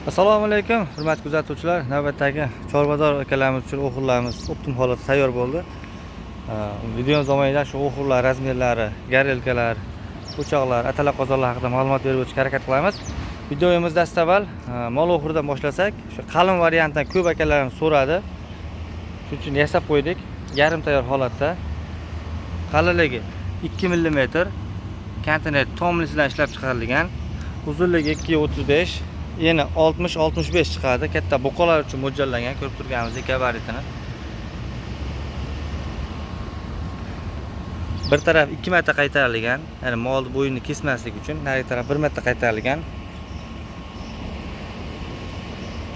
Assalomu alaykum, hurmatli kuzatuvchilar. Navbatdagi chorvador akalarimiz uchun o'g'illarimiz optim holatda tayyor bo'ldi. Videomiz davomida shu o'g'illar razmerlari, gorelkalar, o'choqlar, atala qozonlar haqida ma'lumot berib o'tishga harakat qilamiz. Videomiz dastavval mol o'g'ridan boshlasak, shu qalin variantdan ko'p akalarimiz so'radi. Shuning uchun yasab qo'ydik, yarim tayyor holatda. Qalinligi 2 mm, konteyner tomlisidan ishlab chiqarilgan. Uzunligi 2.35, eni 60-65 chiqadi. Katta buqalar uchun mo'ljallangan, ko'rib turganimizdek gabaritini. Bir taraf 2 marta qaytarilgan, ya'ni mol bo'yini kesmaslik uchun, narigi taraf 1 marta qaytarilgan.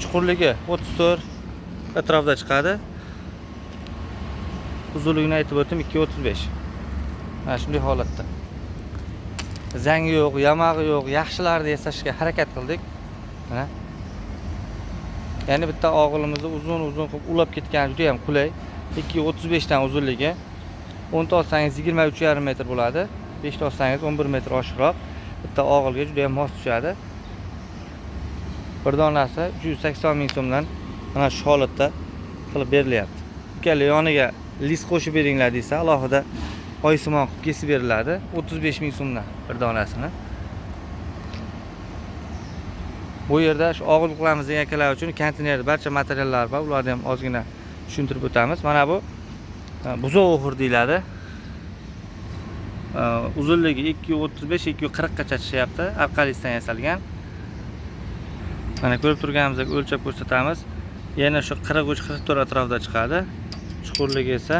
Chuqurligi 34 atrofida chiqadi. Uzunligini aytib o'tdim, 2.35. Mana shunday holatda. Zangi yo'q, yamog'i yo'q, yaxshilarni yasashga harakat qildik. Mana. Ya'ni bitta og'ilimizni uzun-uzun qilib ulab ketgani juda ham qulay. 2.35 dan uzunligi. 10 ta olsangiz 23,5 metr bo'ladi. 5 ta olsangiz 11 metr oshiqroq. Bitta og'ilga juda ham mos tushadi. Bir donasi 380 ming so'mdan mana shu holatda qilib berilyapti. Ikkala yoniga list qo'shib beringlar desa, alohida oysimon qilib kesib beriladi. 35 ming so'mdan bir donasini. Bu yerda shu og'il qilamiz degan akalar uchun konteyner barcha materiallar bor. Ularni ham ozgina tushuntirib o'tamiz. Mana bu buzov o'xir deyiladi. Uzunligi 2.35, 2.40 gacha tushyapti. Arqalisdan yasalgan. Mana ko'rib turganimizdek o'lchab ko'rsatamiz. Yana shu 43-44 atrofida chiqadi. Chuqurligi esa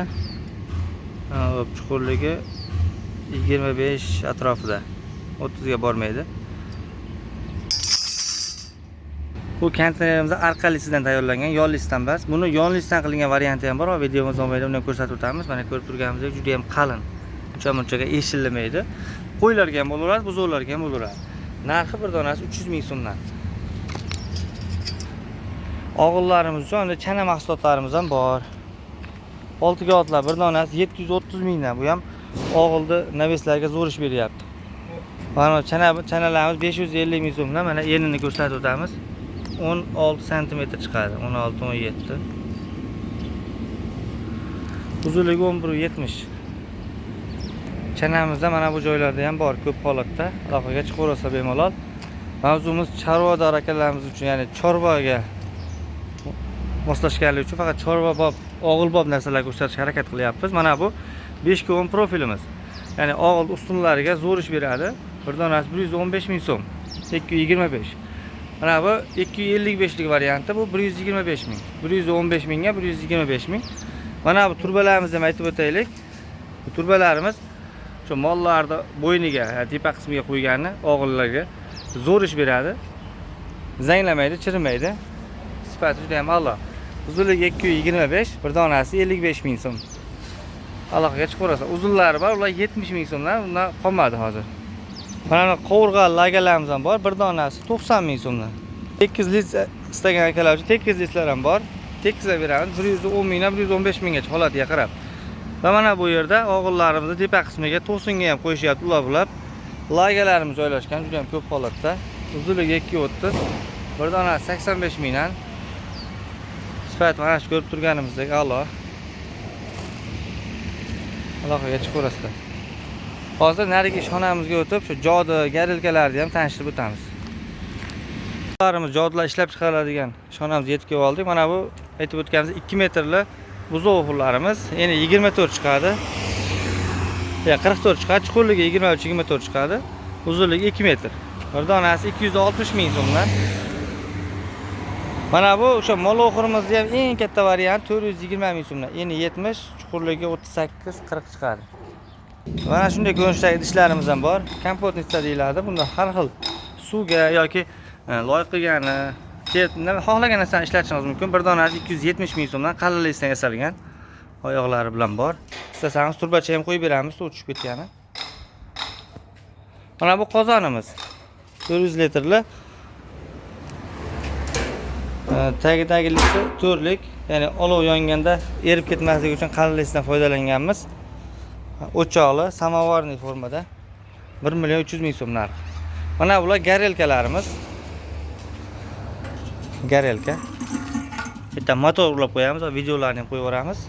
chuqurligi 25 atrofida. 30 ga bormaydi. Bu konteynerimiz arqalisidan tayyorlangan, yonlisidan emas. Buni yonlisidan qilingan varianti ham bor. Videomiz davomida uni ham ko'rsatib o'tamiz. Mana ko'rib turganimizdek juda ham qalin. Uncha-munchaga eshilmaydi. Qo'ylarga ham bo'laveradi, buzovlarga ham bo'laveradi. Narxi bir donasi 300 ming so'mdan. Og'illarimiz uchun endi chana mahsulotlarimiz ham bor. 6 ga otlar bir donasi 730 mingdan. Bu ham og'ilni naveslarga zo'r ish beryapti. Mana chanalarimiz 550 ming so'mdan. Mana enini ko'rsatib o'tamiz. 16 santimetr chiqadi. 16-17. Uzunligi 11.70. Chanamizda mana bu joylarda ham bor ko'p holatda. Aloqaga chiqaversa bemalol. Mavzumiz chorvador akalarimiz uchun, ya'ni chorvaga moslashganlik uchun faqat chorva bob, og'ilbob narsalar ko'rsatishga harakat qilyapmiz. Mana bu 5 ga 10 profilimiz. Ya'ni og'il ustunlariga zo'r ish beradi. Bir donasi 115 ming so'm. 225. Mana bu 255 lik varianti, bu 125 ming. 115 mingga 125 ming. Mana bu turbalarimizni ham aytib o'taylik. Bu turbalarimiz shu mollarni bo'yniga, ya'ni tepa qismiga qo'yganni og'illarga zo'r ish beradi. Zanglamaydi, chirimaydi. Sifati juda ham a'lo. Uzunligi 225, bir donasi 55 ming so'm. Aloqaga chiqaverasiz. Uzunlari bor, ular 70 ming so'mdan, undan qolmadi hozir. Mana bu qovurg'a lagalarimiz ham bor, bir donasi 90 ming so'mdan. Tekis list istagan akalar uchun tekis listlar ham bor. Tekizlab beramiz 110 mingdan 115 minggacha holatiga qarab. Va mana bu yerda og'illarimizni tepa qismiga to'singa ham qo'yishyapti ulab-ulab. Lagalarimiz joylashgan juda ham ko'p holatda. Uzunligi 2.30, bir donasi 85 mingdan. Sifat mana shu ko'rib turganimizdek a'lo. Aloqaga chiqaverasizlar. Hozir narigi ishxonamizga o'tib, shu jodi, garilkalarni ham tanishtirib o'tamiz. Bularimiz jodilar ishlab chiqariladigan ishxonamizga yetib kelib oldik. Mana bu aytib o'tganimiz 2 metrli buzov o'g'illarimiz. Endi 24 chiqadi. Ya 44 chiqadi, chuqurligi 23-24 chiqadi. Uzunligi 2 metr. Bir donasi 260 ming so'mdan. Mana bu o'sha mol o'g'irimizni ham eng katta varianti 420 ming so'mdan. Endi 70, chuqurligi 38-40 chiqadi. Mana shunday ko'rinishdagi idishlarimiz ham bor. Kompotnitsa deyiladi. Bunda har xil suvga yoki loy qilgani, xohlagan narsani ishlatishingiz mumkin. Bir donasi 270 ming so'mdan qalinlikdan yasalgan. Oyoqlari bilan bor. Istasangiz turbacha ham qo'yib beramiz, suv tushib ketgani. Mana bu qozonimiz. 400 litrli. Tagidagilisi to'rtlik, ya'ni olov yonganda erib ketmasligi uchun qalinlikdan foydalanganmiz. O'choqli, samovarniy formada 1 million 300 ming so'm narxi. Mana bular gorelkalarimiz. Горелка. Bitta motor ulab qo'yamiz va videolarni ham qo'yib yuboramiz.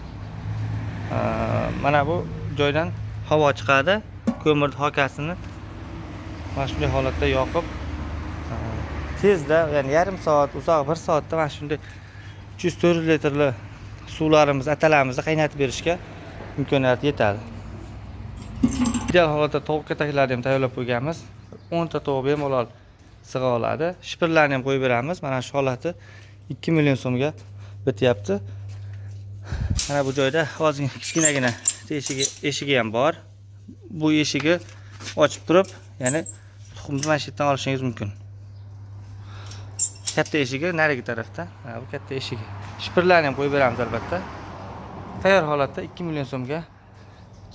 Mana bu joydan havo chiqadi. Ko'mir xokasini mana shunday holatda yoqib, tezda, ya'ni yarim soat, uzoq 1 soatda mana shunday 300-400 litrli suvlarimiz, atalamizni qaynatib berishga imkoniyat yetadi. Ideal holatda tovuq kataklarini ham tayyorlab qo'yganmiz. 10 ta tovuq bemalol sig'a oladi. Shpirlarni ham qo'yib beramiz. Mana shu holati 2 million so'mga bityapti. Mana bu joyda ozgina kichkinagina eshigi ham bor. Bu eshigi ochib turib, ya'ni tuxumni mana shu yerdan olishingiz mumkin. Katta eshigi narigi tarafda. Mana bu katta eshigi. Shpirlarni ham qo'yib beramiz albatta. Tayyor holatda 2 million so'mga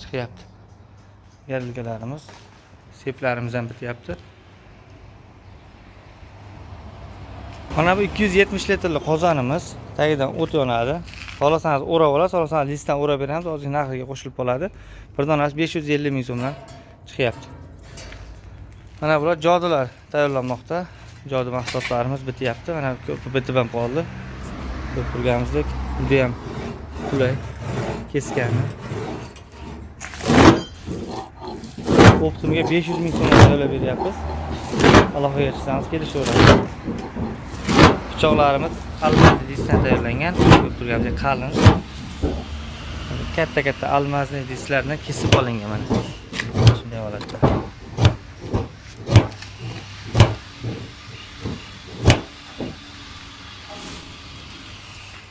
chiqyapti. Garilkalarimiz, seplarimiz ham bityapti. Mana bu 270 litrli qozonimiz, tagidan o't yonadi. Xohlasangiz o'rab olasiz, xohlasangiz listdan o'rab beramiz, ozgina narxiga qo'shilib qoladi. Bir donasi 550 ming so'mdan chiqyapti. Mana bular jodilar tayyorlanmoqda. Jodi mahsulotlarimiz bityapti. Mana ko'pi bitib ham qoldi. Ko'rib turganimizdek, juda ham qulay keskani. Optimga 500 ming so'mdan tayyorlab beryapmiz. Aloqaga chiqsangiz kelishaveradi. Pichoqlarimiz almaz diskdan tayyorlangan. Ko'rib turganimizdek qalin. Katta-katta almazni disklardan kesib olingan mana. Shunday holatda.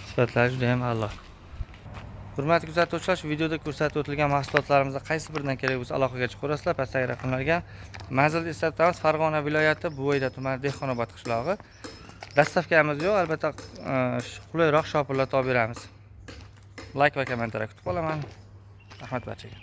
Sifatlari juda ham a'lo. Hurmatli kuzatuvchilar, shu videoda ko'rsatib o'tilgan mahsulotlarimizdan qaysi biridan kerak bo'lsa aloqaga chiqaverasizlar pastdagi raqamlarga. Manzilni eslatamiz, Farg'ona viloyati, Buvayda tumani, Dehqonobod qishlog'i. Dastavkamiz yo'q, albatta, qulayroq shopirlar topib beramiz. Like va kommentariy kutib qolaman. Rahmat barchaga.